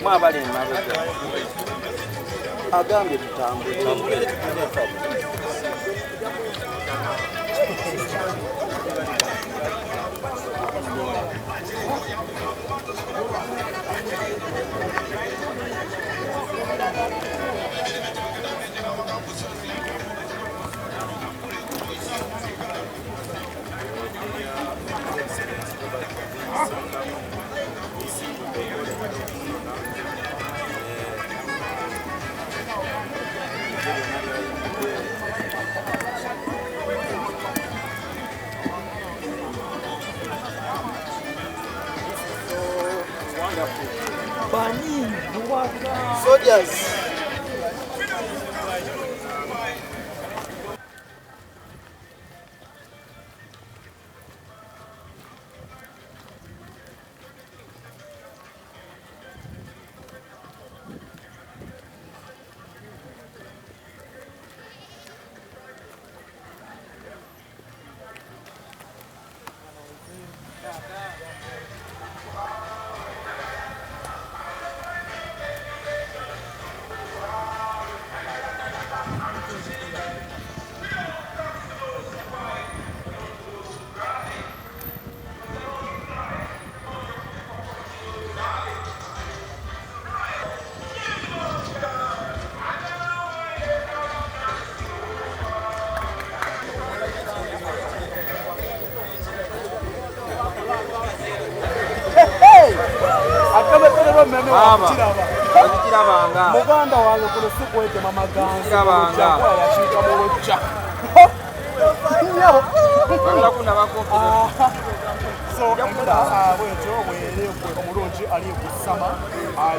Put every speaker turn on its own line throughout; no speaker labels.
Mwabali emabega. Agambye tutambule.
Soldiers.
Kirabanga.
Muganda wange kuno si kwetema maganzi.
Kirabanga.
Yakiika mu lujja. Nnyabo.
Bagala kunabako.
So enkola bwetyo bwere gwe omulungi ali ku sama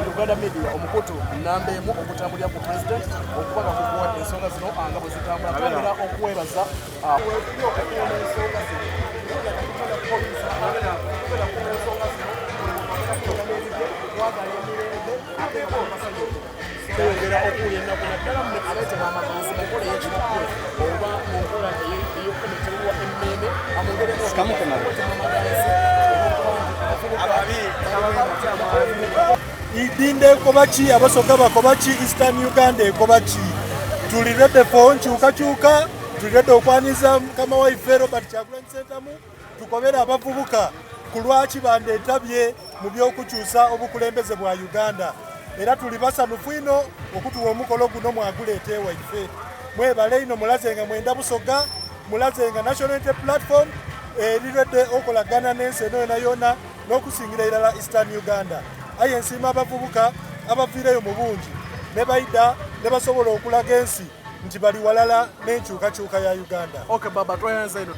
Uganda Media omukutu namba emu ogutambulira ku president okuba nga kukuwa ensonga zino nga bwe zitambula. Twongera okwebaza wetuli okukuuma ensonga zino. Tugenda poliisi tugenda kukuuma ensonga zino twagala emirembe ate basanyufu. Tweyongera okuwulira ennaku naddala mmwe abeetema amaganzi mu nkola ey'ekikukule oba mu nkola ey'okukomettererwa emmeeme amwongeremu okwetema amaganzi
Idinda ekoba ki? Abasoga bakoba ki? Eastern Uganda ekoba ki? Tuli ready for nkyukakyuka, tuli ready okwaniza mukama waife Robert Kyagulanyi Ssentamu, tukobere abavubuka ku lwaki bandetabye mu by'okukyusa obukulembeze bwa Uganda. Era tuli basanufu ino okutuwa omukolo guno mwaguleeta ewaife. Mwebale ino mulaze nga mwenda Busoga, mulaze nga National Unity Platform eri ready okolagana n'ensi eno yona yona n'okusingira irala Eastern Uganda. Aye nsiima abavubuka abaviireyo mu bungi ne baida ne basobola okulaga ensi nti bali walala n'enkyukakyuka ya Uganda.
Okay baba tweyanza ino.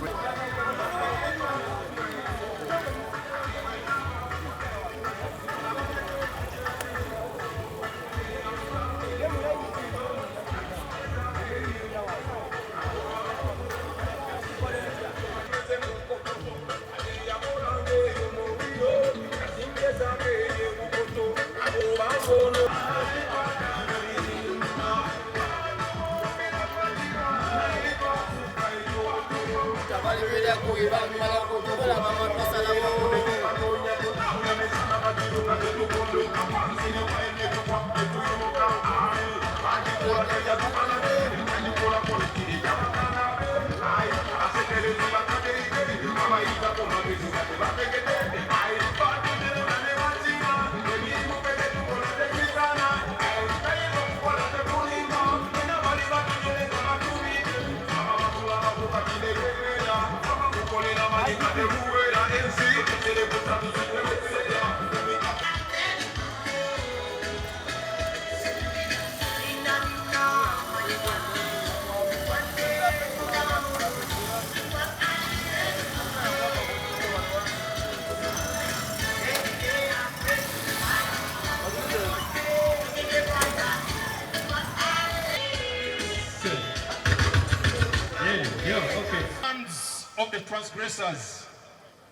Hands of the transgressors,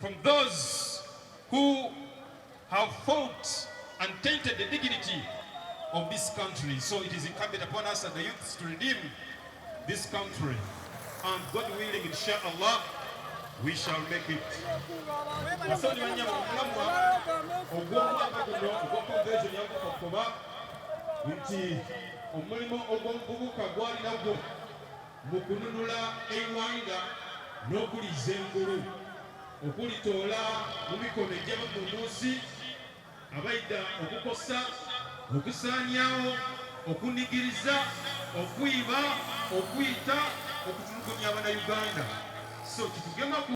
from those who have fought and tainted the dignity of this country. So it is incumbent upon us as the youths to redeem this country. And God willing, inshallah, we shall make it. Basoni banyama omulamwa ogw'omwaka guno ogwa convention yagukokoba nti omulimu ogw'omuvubuka gwalina gwo mu kununula eighanga n'okuliza engulu okulitoola mu mikono egy'abamunduusi abaidha okukosa, okusaaniagho, okunigiriza, okwiba, okwita, okutulugunya Abanauganda. So kitugemaku.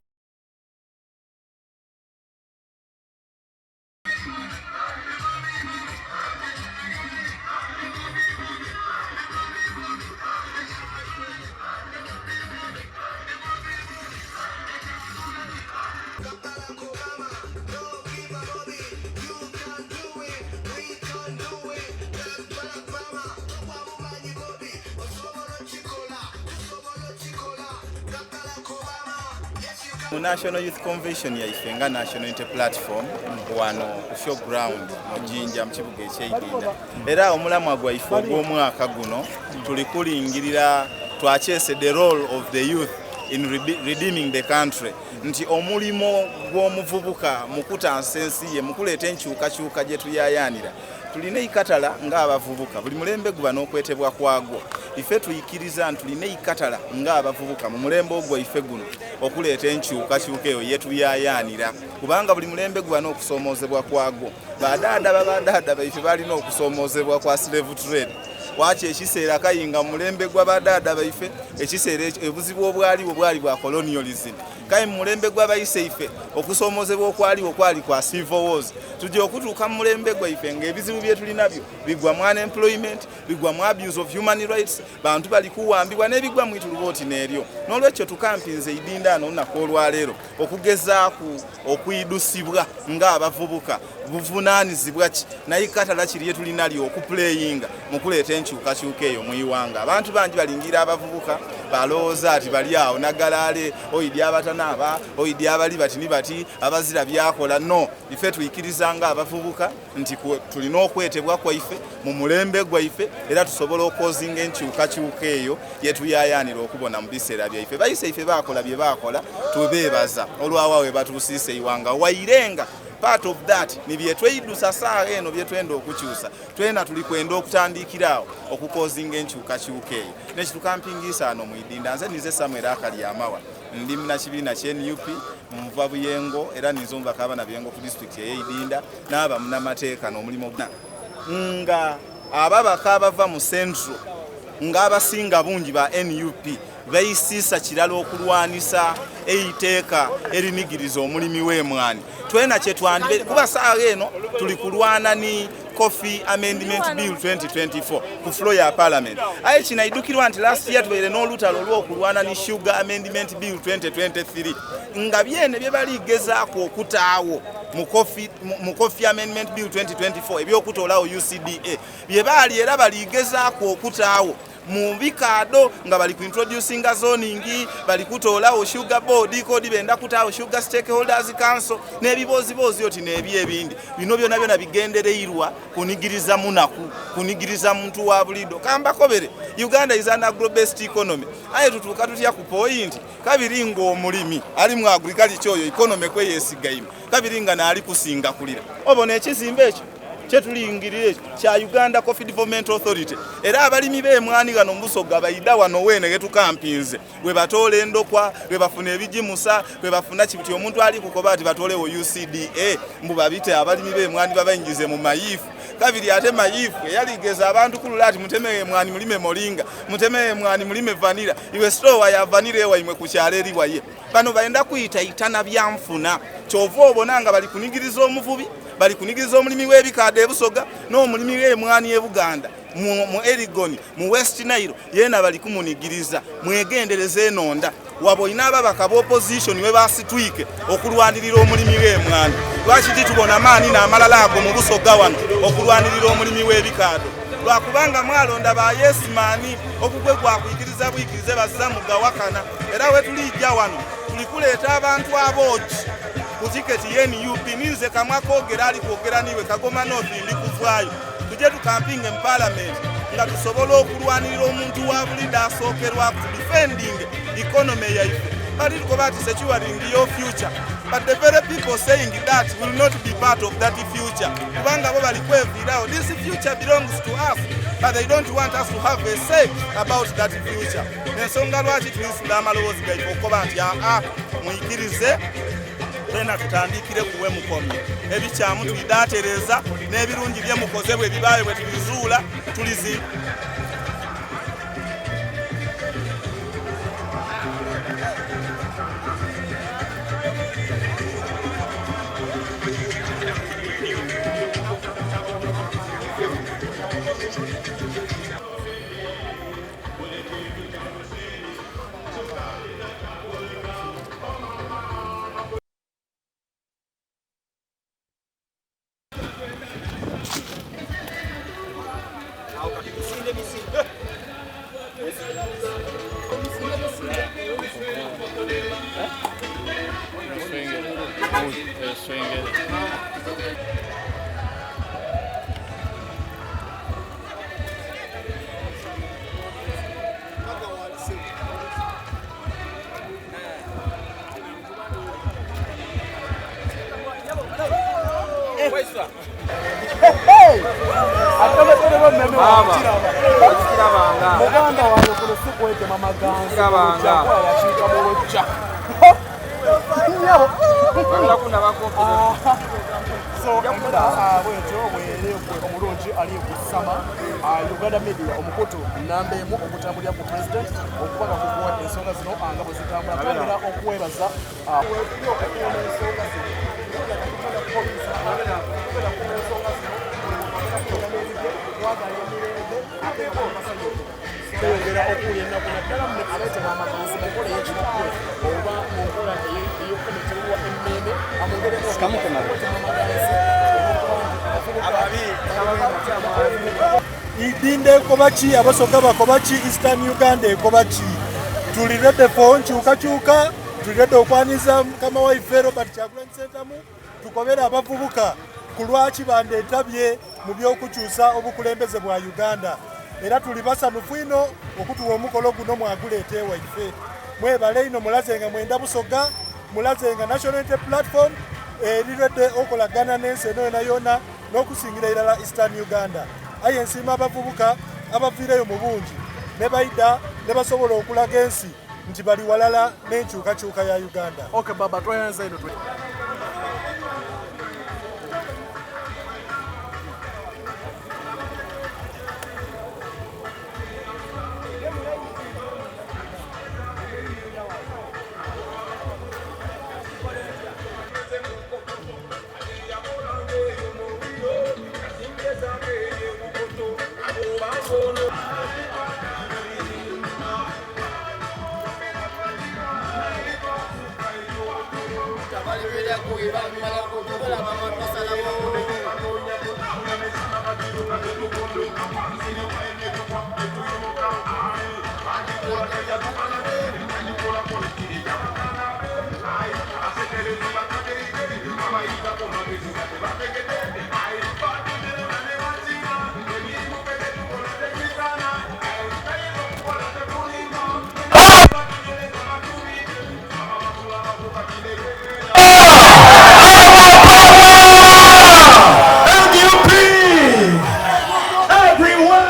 Mu National Youth Convention yaife nga National Unity Platform wano ku show ground mu Jinja mu kibuga eky'eidinda era omulamwa gwaife ogw'omwaka guno tuli kulingirira twakyese the role of the youth in redeeming the country nti omulimo gw'omuvubuka mu kutansa ensi ye mu kuleeta enkyukakyuka gye tuyayaanira tulina eikatala ng'abavubuka buli mulembe guba n'okwetebwa kwagwo ife tuyikiriza nti tulina eikatala ng'abavubuka mu mulembe ogwo ife guno okuleeta enkyukakyuka eyo yetuyayaanira kubanga buli mulembe guba n'okusoomoozebwa kwagwo badaada babadaada baife balina okusoomoozebwa kwa slave trade waki ekiseera kayinga mu mulembe gwa badaada baife ekiseera obuzibu obwaliwo bwali bwa colonialism Kale mu mulembe gw'abayise ife okusoomozebwa okwaliwo kwali kwa civil wars. Tujja okutuuka mu mulembe gwaife ng'ebizibu bye tulinabyo bigwa mu unemployment, bigwa mu abuse of human rights, bantu bali kuwambibwa n'ebigwa mu itulubooti n'eryo. N'olwekyo tukampinze idindaano olunaku olwaleero okugezaaku okwidusibwa ng'abavubuka buvunaanizibwa ki naye katala kiri lye tulina lyo okupuleyinga mu kuleeta enkyukakyuka eyo mu iwanga. Abantu bangi balingira abavubuka balowooza ati bali awo nagalaale oidi abatanaaba oidi abali bati ni bati abazira byakola. No, ife twikiriza nga abavubuka nti tulina okwetebwa kwaife mu mulembe gwaife era tusobola okwozinga enkyukakyuka eyo yetuyayaanira okubona mu biseera byaife. Baise ife baakola bye baakola, tubeebaza olwawa we batuusiisa eiwanga wairenga part of that ni byetweidusa saawa eno byetwenda okukyusa twena tuli kwenda okutandikira awo okukozinga enkyukakyuka eyo nekitukampingisa ano mwidinda nze nize Samuel akali amawa ndi munakibiina kye NUP nva Buyengo era ninze omubaka abana Buyengo ku district eyeidinda n'aba munamateeka n'omulimu nga ababaka abava mu Central nga abasinga bungi ba NUP baisiisa kirala okulwanisa eiteeka erinigiriza omulimi w'emwani twena kyetwandibe kuba saawa eno tuli kulwana ni Coffee Amendment Bill 2024 ku floor ya parliament. Aye kinaidukirwa nti last year tubaire n'olutalo olw'okulwana ni Sugar Amendment Bill 2023 nga byene bye baligezaako okutaawo mu Coffee Amendment Bill 2024 ebyokutoolawo UCDA bye baali era baligezaako okutaawo mu bikaado nga bali ku introducinga zoning bali kutoolawo sugar board kodi benda kutaawo sugar stakeholders council n'ebibooziboozi oti n'ebyo ebindi bino byona byona bigendereirwa kunigiriza munaku kunigiriza muntu wa bulido kambakobere Uganda is an agro based economy aye tutuuka tutya ku point kabiri ng'omulimi ali mu agriculture oyo economy kweyesigaime kabiri nga naali kusinga kulira obona ekizimbe ekyo kyetulingirira ekyo kya Uganda Coffee Development Authority era abalimi b'emwani gano mubusoga baida wano weene getukampinze bwe batoola endokwa bwe bafuna ebigimusa bwe bafuna kibuti omuntu ali kukoba ati batoolewo UCDA mbu babite abalimi b'emwani babayingize mu mayiifu kabiri ate mayiifu eyaligeza abantu kulula ati muteme emwani mulime moringa muteme emwani mulime vanira iwe sitowa ya vanira ewaimwe ku kyalo eri waye bano baenda kuyitaitana byanfuna kyova obona nga bali kunigiriza omuvubi bali kunigiriza omulimi w'ebikaado e Busoga n'omulimi w'emwani e Buganda mu Elgon mu West Nile yeena bali kumunigiriza mwegendereza enonda waba olina ababaka ba opposition we basitwike okulwanirira omulimi w'emwani lwaki titubona maani n'amalala ago mu Busoga wano okulwanirira omulimi w'ebikaado lwakubanga mwalonda ba yesimaani ogugwe gwakwikiriza bwikirize bazza mugawakana era wetulijja wano tulikuleeta abantu abooki. ku tiketi ye nup ninze kamwa kogera ali kwogera niwe Kagoma North ndi kuvaayo tuje tukampinge mu parliament nga tusobola okulwanirira omuntu wa bulida asookerwaku to defending economy yaife. Bali tukoba ati securing your future, but the very people saying that will not be part of that future, kubanga bo bali kweviirawo. This future belongs to us, but they don't want us to have a say about that future. Ensonga lwaki tulisula amaloboozi gaife okukoba nti aa mwikirize twena tutandikire kuwe mukomye ebikyamu tulidatereza n'ebirungi bye mukoze bwe bibaayo bwe tubizuula tulizi.
Muganda wange kuno si kwetema maganzi yakiika mu lujja. So enkola bwetyo bwere gwe omulungi ali ku Sama Uganda Media, omukutu namba emu ogutambulira ku president okuba nga kukuwa ensonga zino nga bwe zitambula. Twongera okwebaza wetuli okukuuma ensonga zino, tugenda kukuuma ensonga zino, twagala emirembe ate nga basanyufu. Tweyongera okuwulira ennaku naddala mmwe abeetema amaganzi mu nkola ey'ekikukwe oba mu nkola ey'okukometerwa emmeeme amwongeremu okwetema amaganzi olw'okuba nti
Idinda ekoba ki, Abasoga bakoba ki, Eastern Uganda ekoba ki? Tuli ready for nkyukakyuka, tuli ready okwaniza mukama waife Robert Kyagulanyi Ssentamu, tukobere abavubuka ku lwaki bandeetabye mu by'okukyusa obukulembeze bwa Uganda. Era tuli basanufu ino okutuwa omukolo guno mwaguleeta ewaife. Mwebale ino, mulaze nga mwenda Busoga, mulaze nga National Unity Platform eri ready okolagana n'ensi eno yona yona n'okusingira irala Eastern Uganda. Aye nsiima abavubuka abaviireyo mu bungi ne baida ne basobola okulaga ensi nti bali walala n'enkyukakyuka ya Uganda.
Okay baba, tweyanza ino.
NUP! Everyone!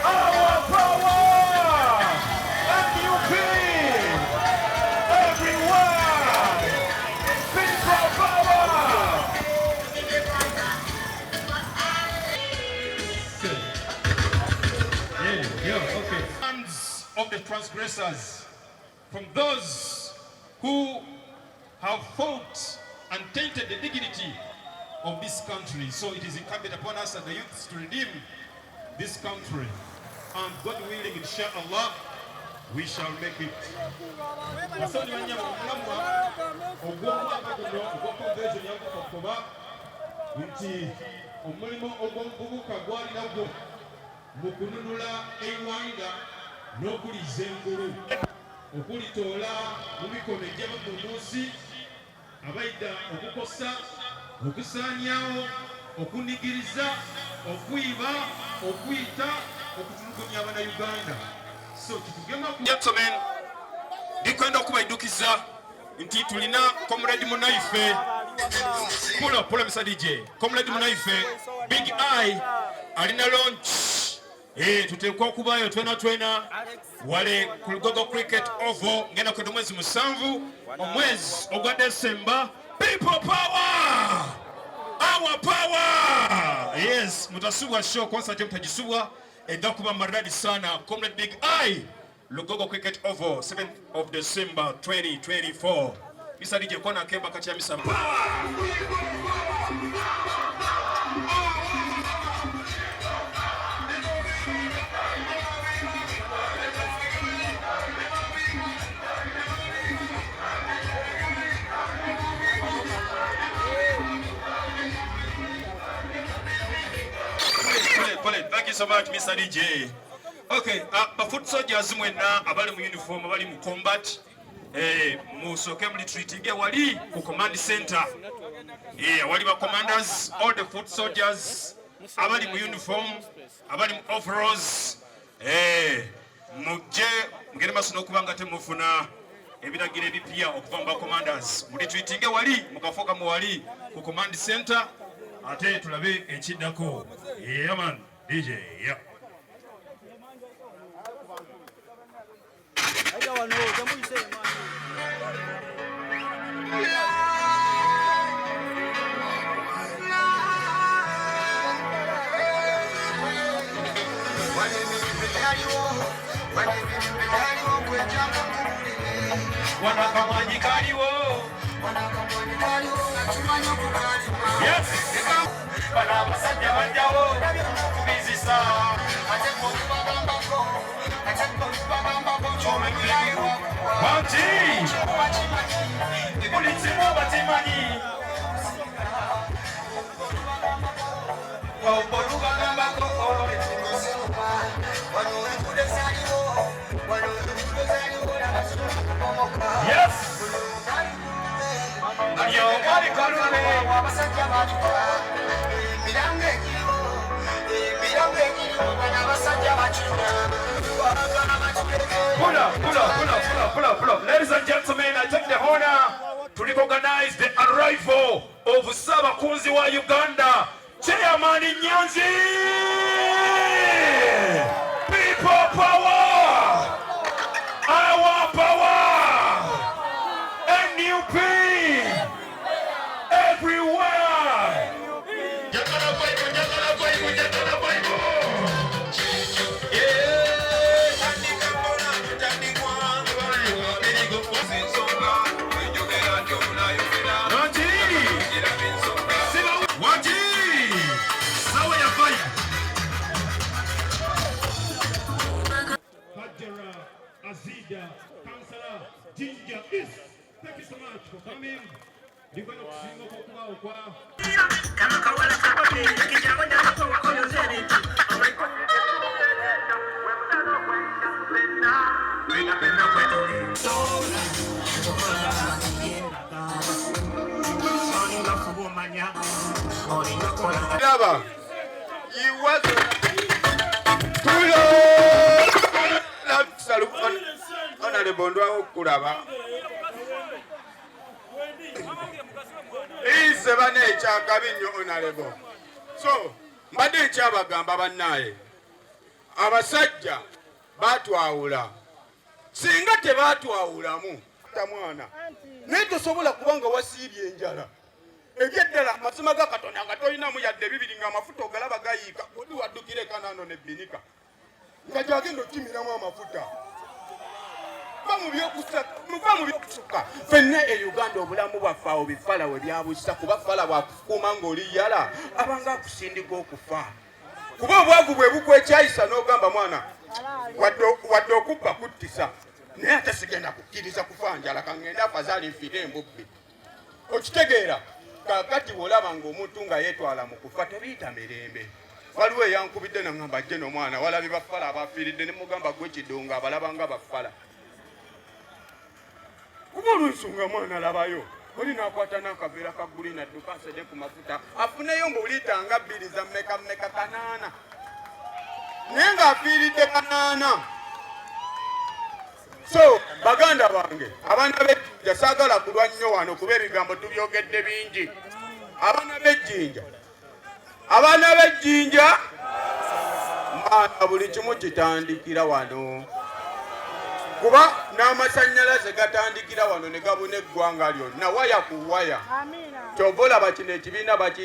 Our power! NUP! Everyone! People power!
Yeah, okay. Hands of the transgressors, from those who have fought and tainted the dignity of this country. So it is incumbent upon us as the youths to redeem this country. And God willing, inshallah, we shall make it. Basoni banyama omulamwa ogw'omwaka guno ogwa convention yagukokoba nti omulimu ogw'omuvubuka gwalina gwo mu kununula eiwanga. N'okuliiza engulu, okulitoola mu mikono egy'abavvuunuzi abaidha okukosa, okusaaniagho, okunigiriza, okwiba, okwita, okutulugunya Abanauganda. So kitugemaku. Gentlemen, ndi kwenda okubaidukiza nti tulina comrade munaife pull up, pull up Mr. DJ. Comrade munaife Big Eye alina launch. Eh, tuteekwa okubaayo twena twena wale ku Lugogo Cricket Oval ngenda kwenda omwezi musanvu omwezi ogwa December. People power! Our power! Yes, mutasubwa show concert mutagisubwa enda kuba maridadi sana. Comrade Big Eye, Lugogo Cricket Oval 7th of December 2024. Mr. DJ kona kemba kati ya misa. Pole, pole. Thank you so much, Mr. DJ. Okay, uh, ba foot soldiers mwenna abali mu uniform abali mu combat eh, musooke muli treating wali ku command center eh, wali ba commanders all the foot soldiers abali mu uniform abali mu overalls eh, mujje mugende maaso n'okuba nga temufuna ebiragiro ebipya okuva mu ba commanders muli treating wali mu kafo kamwe wali ku command center ate tulabe ekiddako. Yeah, man. DJ, yeah. Wanakamwanyi kaliwo. Yes. Bano abasajja bajjawo kubizisa. Wangi. Buli kimu bakimanyi. Yes. Pull up, pull up, pull up, pull up, pull up, pull up. Ladies and gentlemen, I take the honor to recognize the arrival of Ssabakunzi wa Uganda, Chairman Nyanzi! People power! Our power! NUP! Everywhere! Njagala Bible, njagala Bible, njagala Bible! Yeah!
Tandika mpola tutandikwa ensonga enjogera nti onayogera
Wangi!
giraba ensonga.
Wangi! Sawa ya vibe. Hajara Azida, Councillor Jinja East. Thank you so much for coming. Ndikwenda kusinga okubaawo kwa
Laba yiwa tulo Honorable ndwawo okukulaba ize bana ekyakabi nnyo Honorable. So mbadde nkyabagamba bannaaye abasajja batwawula, singa tebatwawulamu mwana naye tosobola kuba nga wasiibye enjala ebyeddala amazima ga Katonda nga tolinamu yadde bibiri nga amafuta ogalaba gayiika oli waddukira ekanano nebbinika nga gyagenda okukimiramu amafuta. Va mu byokusuka fenna e Uganda obulamu bwaffe awo bifala we byabusa kuba fala bwakukuuma ng'oli yala abanga akusindika okufa kuba obwavu bwe bukwekyayisa n'ogamba mwana wadde okubba kuttisa naye ate sigenda kukkiriza kufa njala kaŋŋende afazaali nfiire embubbi okitegeera. Kaakati bw'olaba ng'omuntu nga yeetwala mu kufa tebiyita mirembe. Waliwo eyankubidde nangamba jje nomwana walabye bafala abafiiridde ne mugamba gwe kidongo abalaba nga bafala. Kuba olw'ensonga mwana labayo oli n'akwata n'akaveera ka gulini adduka asede ku mafuta afuneyo mbu liita nga bbiri za mmeka mmeka kanaana naye ng'afiiridde kanaana. So baganda bange abaana b'ejjinja saagala kulwa nnyo wano kuba ebigambo tubyogedde bingi. Abaana b'ejjinja abaana b'ejjinja maana buli kimu kitandikira wano kuba n'amasannyalaze gatandikira wano ne gabuna eggwanga lyonna waya ku waya kyova olaba kino ekibiina baki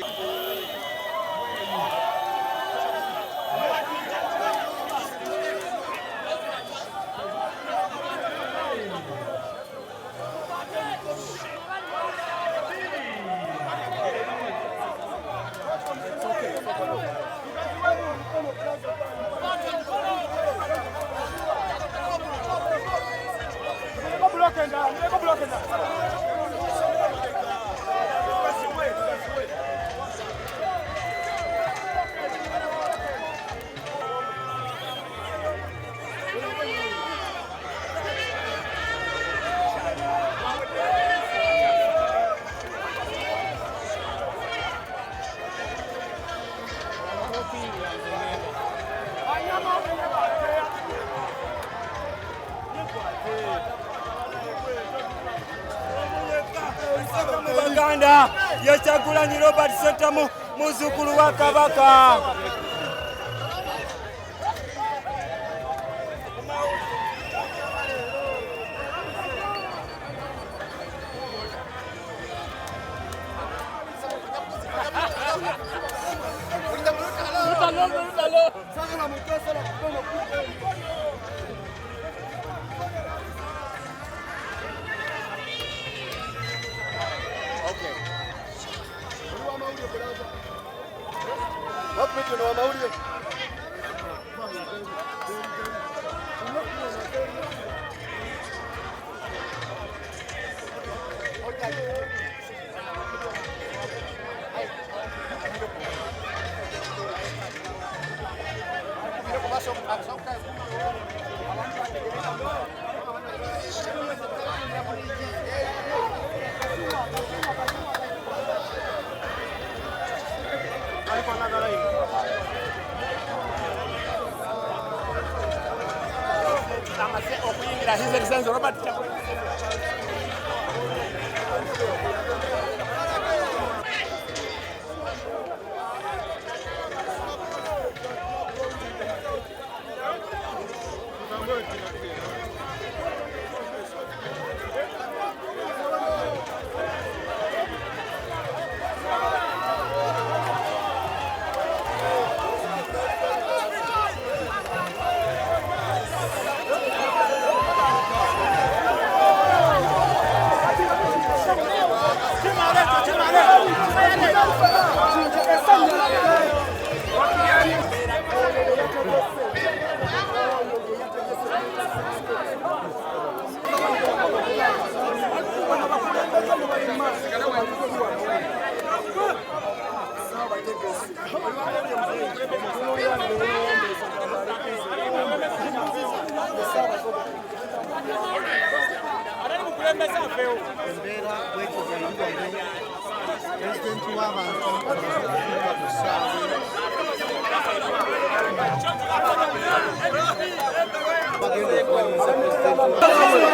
Baganda ye Kyagulanyi Robert Ssentamu muzzukulu wa Kabaka. Amaze okuyingira His Excellency Robert Kyagulanyi.
Embeera bwetyo bweri wano pulezidenti w'abantu amaze ku ssaawa bagenda okuwaniriza pulezidenti.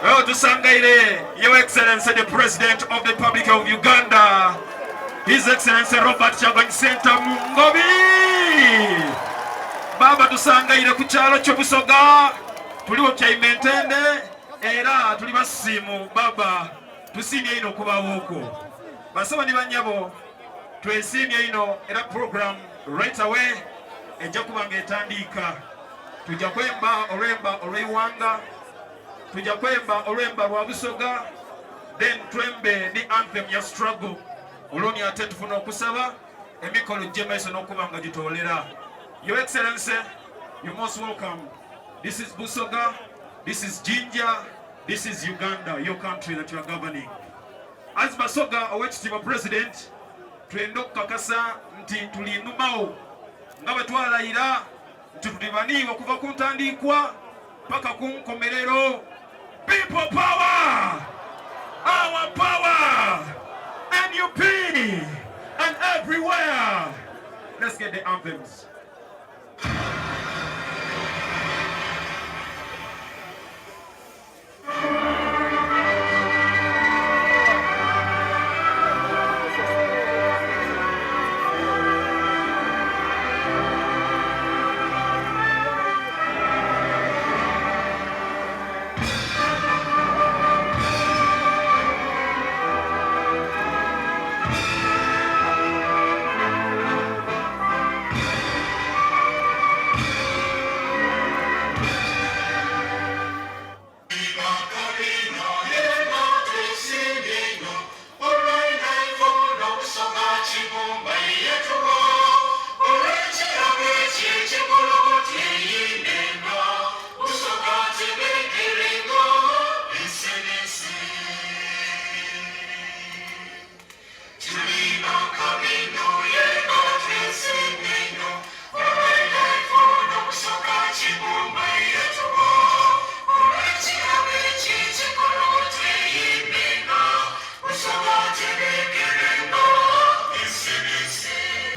Well, tusangaire, Your Excellency, the President of the Republic of Uganda, His Excellency Robert Kyagulanyi Ssentamu Ngobi. Baba tusangaire ku kyalo ky'Obusoga, tuliwo kyaima entende era tuli basiimu baba tusiimye inho okubaawo okwo. Basebo ni banyabo twesiimye inho era program right away ejja kuba nga etandiika. Tujja kwemba olwemba olw'eiwanga, tujja kwemba olwemba lwa Busoga, then twembe ni anthem ya struggle olwoni ate tufuna okusaba emikolo gye maiso n'okuba nga gitoolera. Your Excellency, you're most welcome. This is Busoga, this is Jinja, this is Uganda, your country that you are governing. As Basoga owekitiibwa President, twenda okukakasa nti tuli numawo nga bwe twalayira nti tuli baniiwe okuva ku ntandiikwa paka ku nkomerero. People power! Our power! NUP! And everywhere! Let's get the anthems.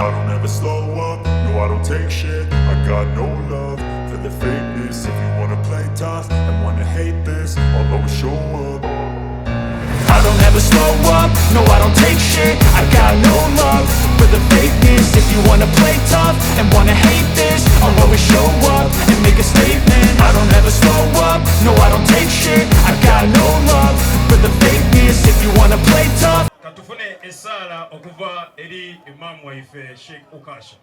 I don't ever slow up, no I don't take shit I got no love for the fakeness If you wanna play tough and wanna hate this I'll always show up
I don't ever slow up, no I don't take shit I got no love for the fakeness If you wanna play tough and wanna hate this I'll always show up and make a statement I don't ever slow up, no I don't take shit I got no love for the fakeness If you wanna play tough
Katufune esaala okuva eri imaamu waife Sheikh Ukasha.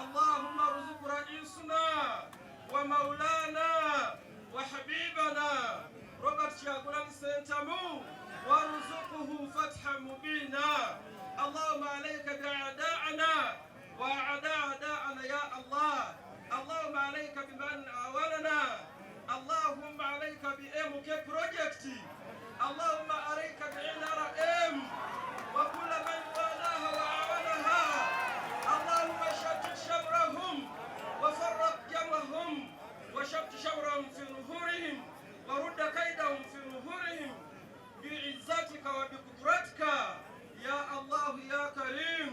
اللهم ارزق رئيسنا ومولانا وحبيبنا روبرت شاغولان سنتامو وارزقه فتحا مبينا اللهم عليك بأعدائنا وأعداء أعداءنا يا الله اللهم عليك بمن عاوننا اللهم عليك بإم كي بروجكت اللهم عليك بإن آر إم وكل من والاها وعاونها اللهم شتت شمرهم وفرق جمعهم وشتت شمرهم في نحورهم ورد كيدهم في نحورهم بعزتك وبقدرتك يا الله يا كريم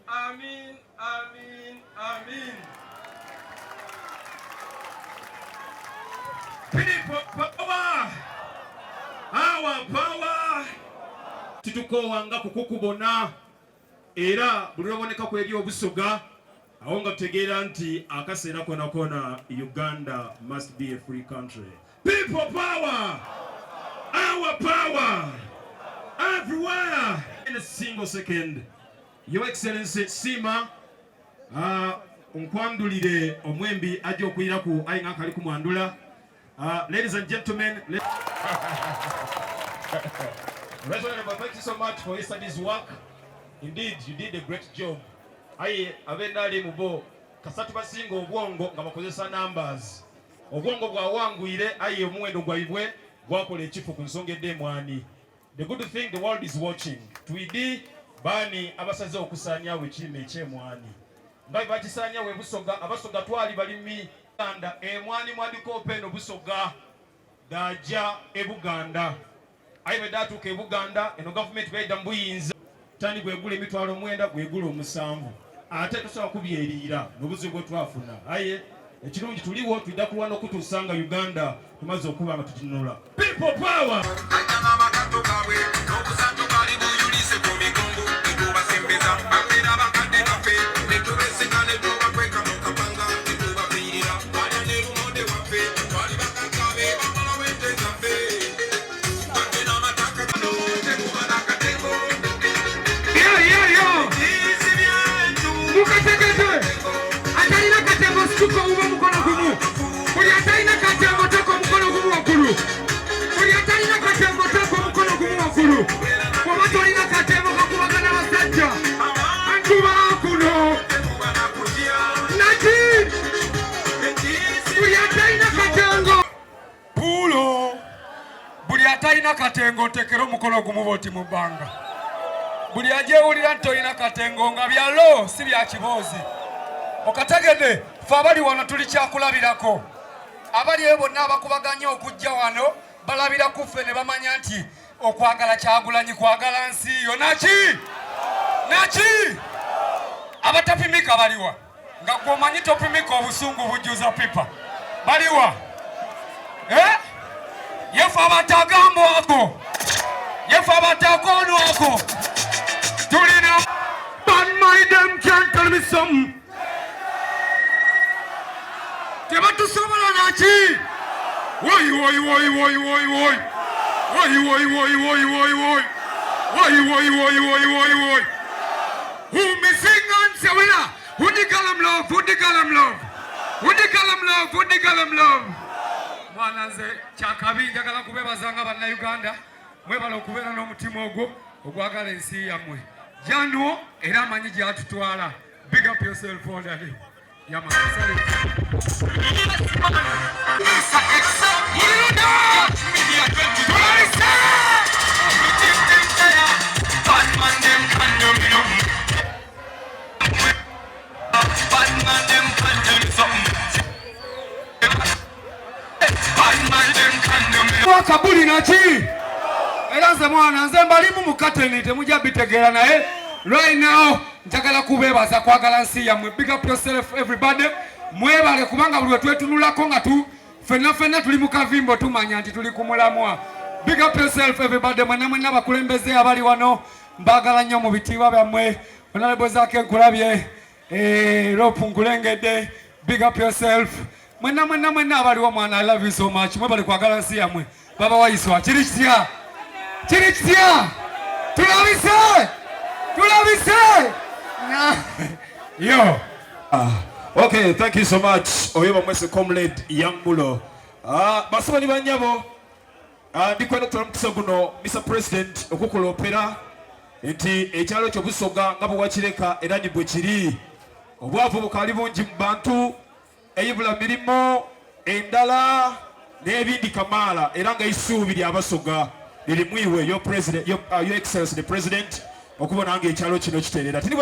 آمين آمين آمين
People power! Our power! Titukoowanga kukukubona era buli lwoboneka ku eri obusoga awo nga tutegeera nti akaseera kona kona Uganda must be a free country. People power! Our power! Everywhere! In a single second. Your Excellency Sima uh, nkwandulire omwembi ajja okuyiraku aye nga akali kumwandula. Uh, ladies and gentlemen, Right Honorable, thank you so much for yesterday's work. Indeed, you did a great job. Aye, abe nali mubo.
Kasita tubasinga obwongo nga bakozesa numbers. Obwongo bwawangwire aye omuwendo gwaibwe gwakola ekifu ku nsonga edh'emwani. The good thing the world is watching. Twidhi baani abasazeewo okusaaniagho ekirime eky'emwani. Nga bwe bakisaaniagho e Busoga, Abasoga twali balimi. Buganda emwani mwadhikoopa eno Busoga dhaaja e Buganda. Aye bwe dhaatuuka e Buganda, eno gavumenti bwe yaidha mu buyinza, tani bw'egula emitwalo omwenda, bw'egula omusanvu. Ate tosobola kubyeriira n'obuzibu bwe twafuna. Aye ekirungi tuligho, twidha kulwana okutuusa nga Uganda tumaze okuba nga tuginunula. People power!
Mukategete atalina katengo situka owuba omukono gumu buli atalina katengo teka omukono gumu waggulu buli atalina katengo teka omukono gumu waggulu oba tolina katengo kakubagana basajja ntuba kuno naki buli atalina katengo
Puulo buli atalina katengo ntekera omukono gumu bwoti mu bbanga. Buli agyewulira nti tolina katengo nga bya lo si bya kiboozi. Okategede ffe abali wano tuli kyakulabirako. Abali eyo bonna abakubaganya okujja wano balabira ku ffe ne bamanya nti okwagala Kyagulanyi kwagala nsi yo naki naki. Abatapimika baliwa? nga gwomanyi topimika obusungu bujjuza pipa baliwa eh? yefe abatagambwako yefe abatakoonwako tulina Bad mind them can't tell me something. Tebatusobola naki? Woi woi woi woi woi woi. Woi woi woi woi woi woi. Woi woi woi woi woi woi. Humisinga nsewera Hudigalam love, Hudigalam love. Hudigalam love, Hudigalam love. Mwana nze kyakabi njagala kubebaza nga bannayuganda mwebala okubeera n'omutima ogwo ogwagala ensi yammwe janwo era amanyi gyatutwala big up yourself all day yama
Kabuli naki era nze mwana nze mbalimu mu kateni temujja bitegeera naye right now njagala kubebaza kwagala nsi yammwe big up yourself everybody mwebale kubanga buli wetwetunulako nga tu fenna fenna tuli mu kavimbo tumanya nti tuli ku mulamwa big up yourself everybody mwenna mwenna abakulembeze abali wano mbagala nnyo mu bitiibwa byammwe honorable Zaake nkulabye eh, rope nkulengedde big up yourself mwenna mwenna mwenna abaliwo mwana i love you so much mwebale kwagala nsi yammwe baba wayiswa kiri kitya kiri kitya tulabise tulabise
yo ah, okay thank you so much oyo bamwese comrade young mulo ah, basaba ni banyabo ah, ndikwenda kutwala mukisa guno mr president okukulopera nti ekyalo kyo busoga nga bwewakireka era ni bwe kiri obwavu bukaali bungi mu bantu Eibula mirimo endala n'ebindi kamaala era nga eisuubi ly'Abasoga liri mu iwe, Your President, Your, uh, Your Excellency the President, okubona nga ekyalo kino kiterera.